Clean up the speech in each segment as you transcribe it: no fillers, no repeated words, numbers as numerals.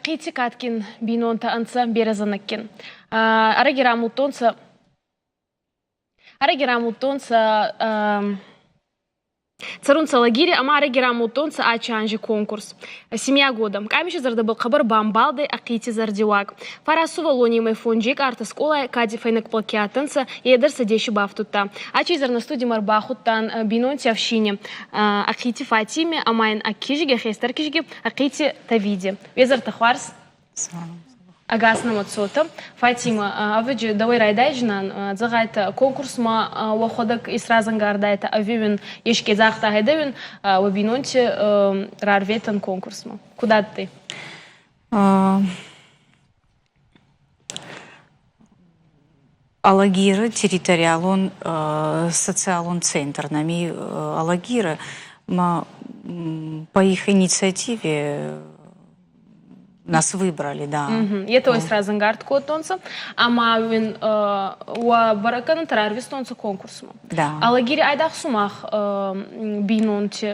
Ахъити кадгин бийнонтӕ ӕнцӕ берӕ зӕнӕггин. Ӕрӕги рамулдтонцӕ Ӕрӕги рамулдтонцӕ Цӕрунцӕ лагери ӕма ӕрӕги рамулдтонцӕ ачи анзи конкурс «Семья года». Къамиси зӕрдӕбӕл хъӕбӕр бамбалдӕй Ахъити зӕрдиуаг. Фарӕ сувӕллонемӕй фонджи къартӕ скъолай кади фӕйнӕгбӕл ке адтӕнцӕ, е дӕр сӕ деси бафтудта. Ачи изӕр нӕ студимӕ ӕрбахудтан бийнонти ӕфсийни Ахъити Фатиме ӕма ин ӕ кизги, хестӕр кизги Ахъити Тавиди. Уе зӕртӕ хуарз? Ӕгас нӕмӕ цотӕ. Фатима, ӕвӕджи, дӕуӕй райдайдзӕнӕн. Зӕгъайтӕ, конкурсмӕ уӕхуӕдӕг исразӕнгардайтӕ ӕви уин еске загъта гьӕдӕ уин уӕ бийнонти рарветӕн конкурсмӕ? Куд адтӕй? Алагиры территориалон социалон центр нами Алагиры ма по их инициативе нас выбрали, да. Ето исразӕнгард кодтонцӕ ӕма уин уӕ бӕрӕггӕнӕнтӕ рарвистонцӕ конкурсмӕ. Да. Алагири айдагъ сумах бийнонти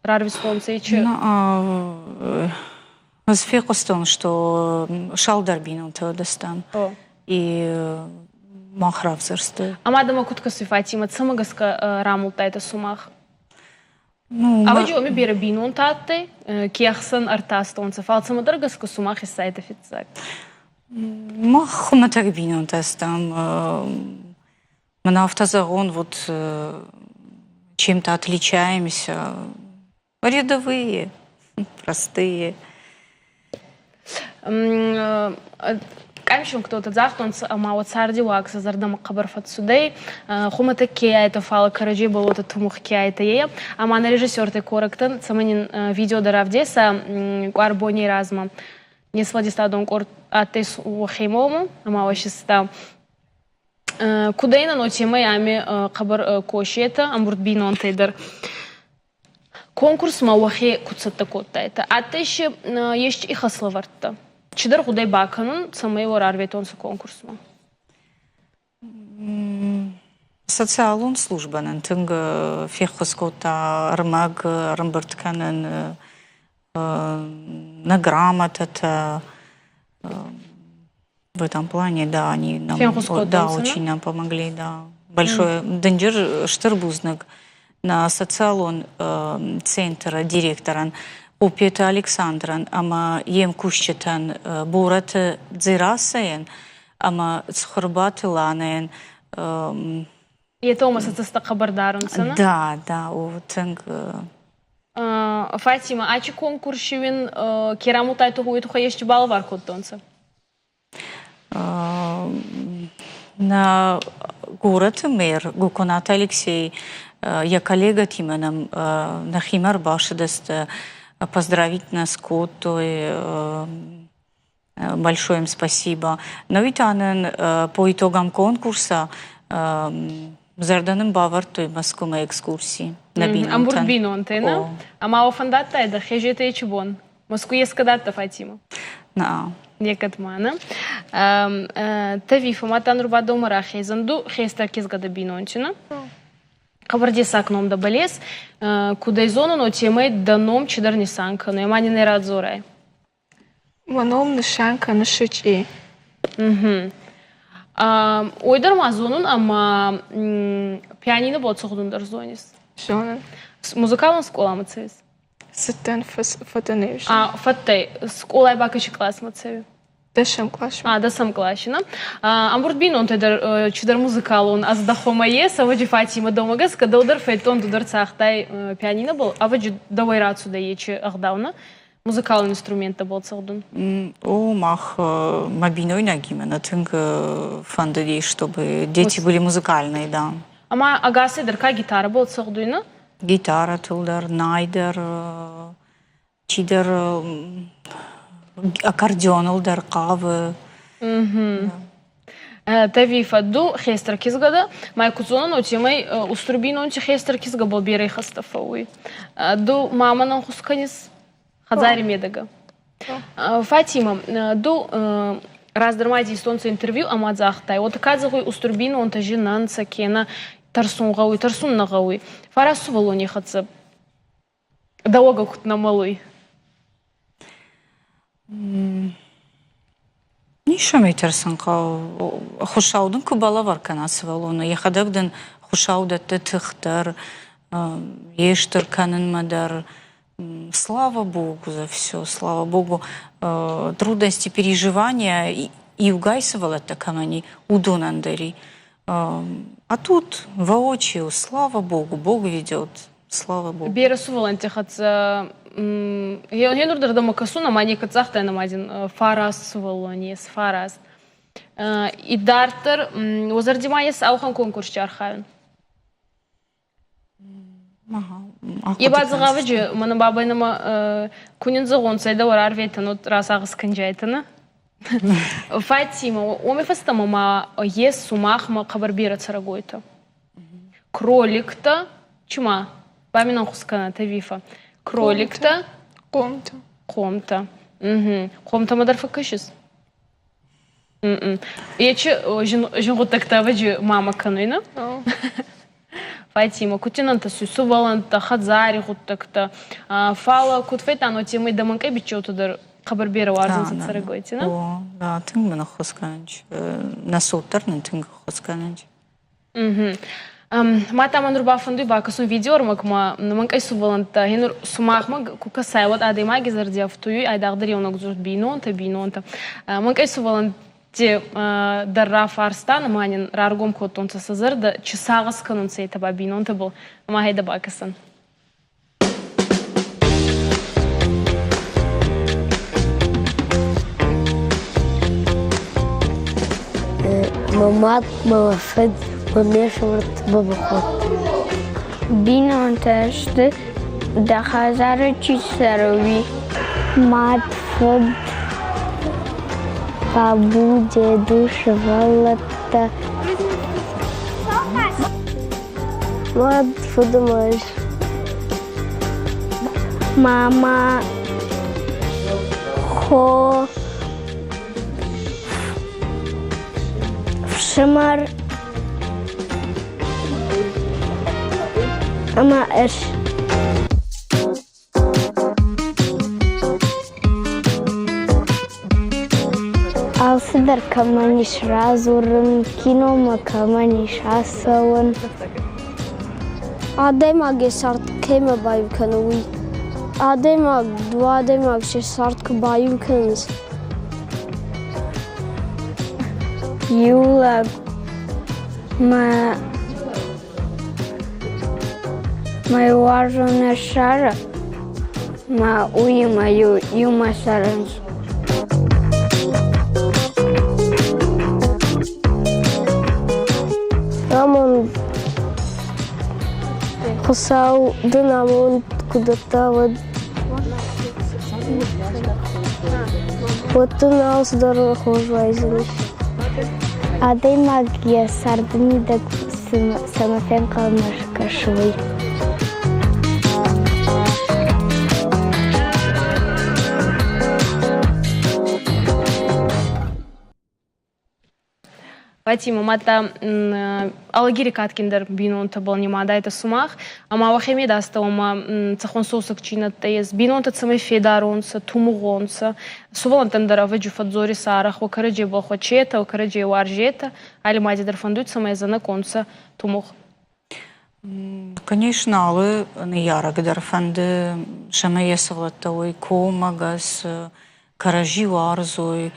рарвистонцӕ чи? Ӕз фехъуыстон, что цалдӕр бинонтӕ уыдыстӕм. И мах равзӕрстой. Ӕма дӕмӕ куд кӕсуй, Фатима, цӕмӕ гӕсгӕ рамулдтайтӕ сумах? Ну, Ӕвӕджи уоми берӕ бийнонтӕ адтӕй, ке ӕхсӕн ӕртастонцӕ, фал цӕмӕдӕр гӕсгӕ сумах иссайтӕ фиццаг. Мах хуымӕтӕг бинонтӕ стӕм. Мӕн афтӕ зӕгъон, вот чем-то отличаемся. Рядовые, простые. Къамисон кто-то загътонцӕ ӕма уӕ царди уаг сӕ зӕрдӕмӕ хъӕбӕр фӕццудӕй. Хумӕтӕг ке айтӕ, фал кӕрӕдзей болотӕ тумугъ ке айтӕ, е. Ӕма нӕ режиссертӕ корӕгтӕн, цӕмӕн ин видео дӕр равдеса къуар боней размӕ. Не сфӕлдистадон къорд адтӕй уӕхемӕ ӕма уӕ Кудӕй нӕ темӕй ами хъӕбӕр косетӕ, ӕмбурд бийнонтӕй дӕр. Конкурсмӕ уӕхе куд цӕттӕ кодтайтӕ? Адтӕй си ести ихӕслӕвӕрдтӕ? Чидӕр гъудӕй бакӕнун, цӕмӕй уӕ рарветонцӕ конкурсмӕ? Социалон службӕ нын тынг феххуыс кодта ӕрмӕг ӕрӕмбырд кӕнын, нӕ грамотатӕ. В этом плане, да, они нам, да, очень нам помогли, да. Большое дынджыр стыр бузныг нӕ социалон центры директорӕн Хъупеты Александрӕн ӕмӕ йе мкусджытӕн Бораты Дзерассӕйӕн ӕмӕ Цхуырбаты Ланӕйӕн. Етӕ уымӕ сӕ цӕстӕ хъӕбӕр дарунцӕ, нӕ? Да, да, о, тынг. Фатима, ачи конкурси уин ке рамулдтайтӕ, уой туххӕй ести балӕвар кодтонцӕ? Нӕ горӕты мэр Гоконаты Алексей йӕ коллегӕтимӕ нӕм нӕхимӕ ӕрбацыдысты, поздравить нас кодтой, большое им спасибо. Науи та нын по итогам конкурса зӕрдӕ нын бавӕрдтой Мӕскуымӕ экскурси нӕ бинонтӕн. Ӕмбурд бинонтӕ, нӕ? Ӕма уӕ фӕндадтайдӕ хезетӕй чи бон? Москвы ескӕд Фатима? На. Некӕд ма, нӕ? Тавифа ма та нур ба дома рахезӕн. Ду хестӕр кизгӕ дӕ бийнонти, нӕ? Хъӕбӕр дессаг ном дӕбӕл ес. Кудӕй зонун, уотемӕй дӕ ном чидӕр нисан кӕнуй, ӕма нин ӕй радзорай. Мӕ ном нысан кӕны сычъи. Уой дӕр ма зонун ӕма пианино боцугъдун дӕр зонис? Зонун. Музыкалон скъоламӕ цӕуис? Цыдтӕн фӕтӕнӕй. А, фӕттӕй. Скъолай ба кӕци къласмӕ цӕуи? Дӕсӕм къласмӕ. А, дӕсӕм къласи, на? Ӕмбурд бийнонтӕ дӕр чидӕр музыкалон ӕздӕхомӕ ес, ӕвӕджи Фатима дӕумӕ гӕсгӕ дӕу дӕр федтон, ду дӕр цагътай пианинобӕл, ӕвӕджи дӕуӕй рацудӕй ечи ӕгъдау, на? Музыкалон инструменттӕбӕл цӕгъдун. О, мах мӕ бийнойнагимӕ нӕ тынг фӕндыди, чтобы дети были музыкальные, да. Ӕма ӕгасӕй дӕр ка гитарӕбӕл цӕгъдуй, на? Гитарӕтыл дӕр, най дӕр, чидӕр аккордеоныл дӕр хъавы. Тавифа, ду хестӕр кизгӕ дӕ, ма ку зонун, уотемӕй устур бийнонти хестӕр кизгӕбӕл берӕ ихӕстӕ фӕууй. Ду мамӕн ӕнхус кӕнис хӕдзари медӕгӕ. Фатима, ду раздӕр ма дистонцӕ интервью ӕма загътай, уотӕ ка зӕгъуй, устур бийнонтӕ зинӕнцӕ кенӕ тӕрсун гъӕуй, тӕрсун нӕ гъӕуй. Фарас сувӕллони хӕццӕ дӕуӕгӕ куд нӕ мӕлуй? Ницӕмӕй тӕрсын хъӕуы. Хуыцау дын куы балӕвар кӕна сывӕллоны, йӕхӕдӕг дын Хуыцау дӕтты тых дӕр, йе стыр кӕнынмӕ дӕр. Слава Богу за все, слава Богу. Трудности, переживания иугай сывӕллӕттӕ кӕмӕн и, уыдонӕн дӕр и. А тут воочию, слава Богу, Бог ведет, слава Богу. Берӕ сувӕллӕнтти хӕццӕ Гъенур дӕр дӕмӕ кӕсун ӕма некӕд загътай ӕма дин фараст сувӕллони ес, фараст. Идарддӕр уӕ зӕрди ма ес ауӕхӕн конкурсти архайун? Е ба дзӕгъӕвӕджи мӕнӕ бабӕй нӕмӕ ку нин зӕгъонцӕ, дӕ уӕрарветӕн, от расагъӕс кӕнджайтӕнӕ. Фатима, уоми фӕстӕмӕ ма ес сумахмӕ хъӕбӕр берӕ цӕрӕгойтӕ. Кроликтӕ, чума, ба мин ӕнхус кӕнӕ, Вифа. Кроликтӕ. Хъомтӕ. Хъомтӕ. Хъомтӕмӕ дӕр фӕккӕсис? Ечи зин гъуддӕгтӕ ӕвӕджи мама кӕнуй, нӕ? Фатима, куд дин ӕнтӕсуй сувӕллӕнттӕ, хӕдзари гъуддӕгтӕ? Фал куд федтан, уотемӕй дӕ мӕнкъӕй биччеутӕ дӕр хъӕбӕр берӕ уарзунцӕ цӕрӕгойти, нӕ? О, да, тынг мын ӕххуыс кӕнынц. Нӕ цот дӕр нын тынг ӕххуыс кӕнынц. Мадта мӕ нур бафӕндуй бакӕсун видеоӕрмӕгмӕ, мӕнкъӕй сувӕллӕнттӕ, гъенур сумахмӕ ку кӕсай, уӕд адӕймаги зӕрди ӕфтуйуй айдагъдӕр еунӕг дзурд бийнонтӕ, бийнонтӕ. Мӕнкъӕй сувӕллӕнтти дӕр рафарстан ӕма нин раргом кодтонцӕ сӕ зӕрдӕ, чи сагъӕс кӕнунцӕ етӕ ба бийнонтӕбӕл, ӕма гьӕйдӕ бакӕсӕн. Мӕ мад, мӕ фыд, мӕ ме фсымӕрты бабахъуыд. Бинонтӕ сты, дӕ хӕдзары чи цӕры, уый. Мад, фыд, бабу, деду, сывӕллӕттӕ. Мад, фыдымӕс. Мама, хо, фсымӕр ӕмӕ ӕз. Алцыдӕр кӕмӕн ис радзурын, киномӕ кӕмӕн ис ацӕуын. Адӕймаг йӕ цард кӕимӕ баиу кӕны, уый. Адӕймаг, дыууӕ адӕймаг сӕ цард куы баиу кӕнынц. Иу лӕг мӕ Мӕ уарзон ссары, мӕ уыимӕ иумӕ цӕрынц. Амонд Хуыцау дын амонд куы дӕтта, уӕд уӕд дын алцыдӕр хорз уайдзӕнис. Адӕймаг йӕ царды мидӕг цӕмӕ фенхъӕлмӕ кӕсы, уый. Фатима, мадта Алагири кадгиндӕр бийнонтӕбӕл нимадайтӕ сумах, ӕма уӕхе медастӕуӕмӕ цӕхуӕн сосӕг чи надтӕй ес, бийнонтӕ цӕмӕй федаронцӕ, тумугъонцӕ, сувӕллӕнттӕн дӕр ӕвӕджи фӕдздзорисӕ арӕх уӕ кӕрӕдзебӕл хуӕчетӕ, уӕ кӕрӕдзей уарзетӕ, алли мади дӕр фӕндуй, цӕмӕй зӕнӕгонцӕ тумугъ. Конечно, алы ныййарӕг дӕр фӕнды, цӕмӕй йӕ сывӕллӕттӕ уой коммӕгӕс, кӕрӕдзи уарзой,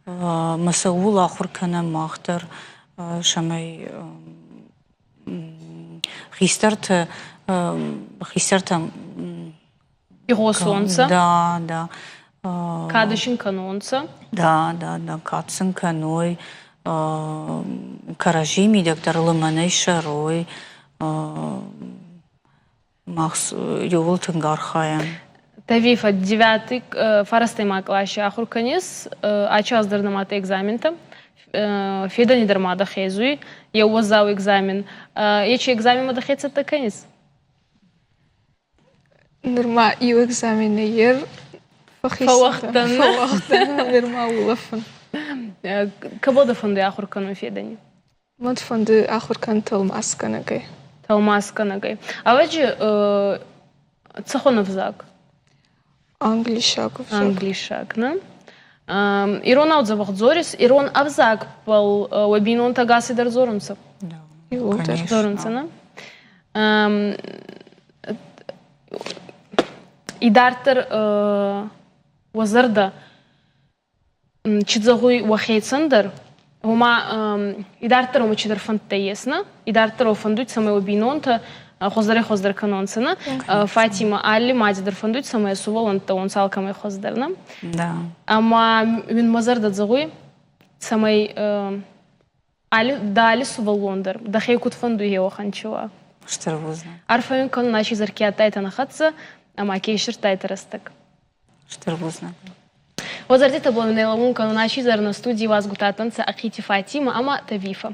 ӕмӕ сӕ ууыл ахуыр кӕнӕм мах дӕр, цӕмӕй хистӕртӕ хистӕртӕм Игъосонцӕ? Да, да. Кад син кӕнонцӕ? Да, да, да, кад сын кӕной, кӕрӕдзи мидӕг дӕр лымӕнӕй сӕрой. Мах иууыл тынг архайӕм. Тавифа, девятый, фарастӕймаг къласи ахур кӕнис, ачи дӕр нымадта экзаментӕ. Федӕни дӕр ма дӕ хезуй, еу уӕззау экзамен. Ечи экзаменмӕ дӕхе цӕттӕ кӕнис? Нырма иу экзамены ер фӕуагъдтӕн. Фӕуагъдтӕн, нырма улӕфын. Кӕбӕл дӕ фӕнды ахур кӕнун федӕни? Мӕн фӕнды ахуыр кӕнын тӕлмацгӕнӕгӕй. Тӕлмацгӕнӕгӕй. Ӕвӕджи цӕхуӕн ӕвзаг? Англисаг ӕвзаг. Англисаг, нӕ? Иронау дзӕбӕх дзорис, ирон ӕвзагбӕл уӕ бийнонтӕ ӕгасӕй дӕр дзорунцӕ? Да, конечно. Дзорунцӕ, нӕ? Идарддӕр уӕ зӕрдӕ чи зӕгъуй уӕхецӕн дӕр, гъома идарддӕр уӕмӕ чидӕр фӕндтӕ ес, нӕ? Идарддӕр уӕ фӕндуй, цӕмӕй уӕ бийнонтӕ хуӕздӕрӕй-хуӕздӕр кӕнонцӕ, нӕ? Фатима, алли мади дӕр фӕндуй, цӕмӕй сувӕллӕнттӕ уонцӕ алкӕмӕй хуӕздӕр, нӕ? Да. Ӕма уин мӕ зӕрдӕ зӕгъуй, цӕмӕй алли дӕ алли сувӕллон дӕр дӕхе куд фӕндуй, уӕхӕн чи уа. Стыр бузныг. Арфӕ уин кӕнун аци изӕр ке адтайтӕ нӕ хӕццӕ ӕма ке иссирдтайтӕ рӕстӕг. Стыр бузныг. Уӕ зӕрдитӕ бон нӕ лӕуун кӕнун аци изӕр нӕ студий уазгутӕ адтӕнцӕ Ахъити Фатима ӕма Тавифа.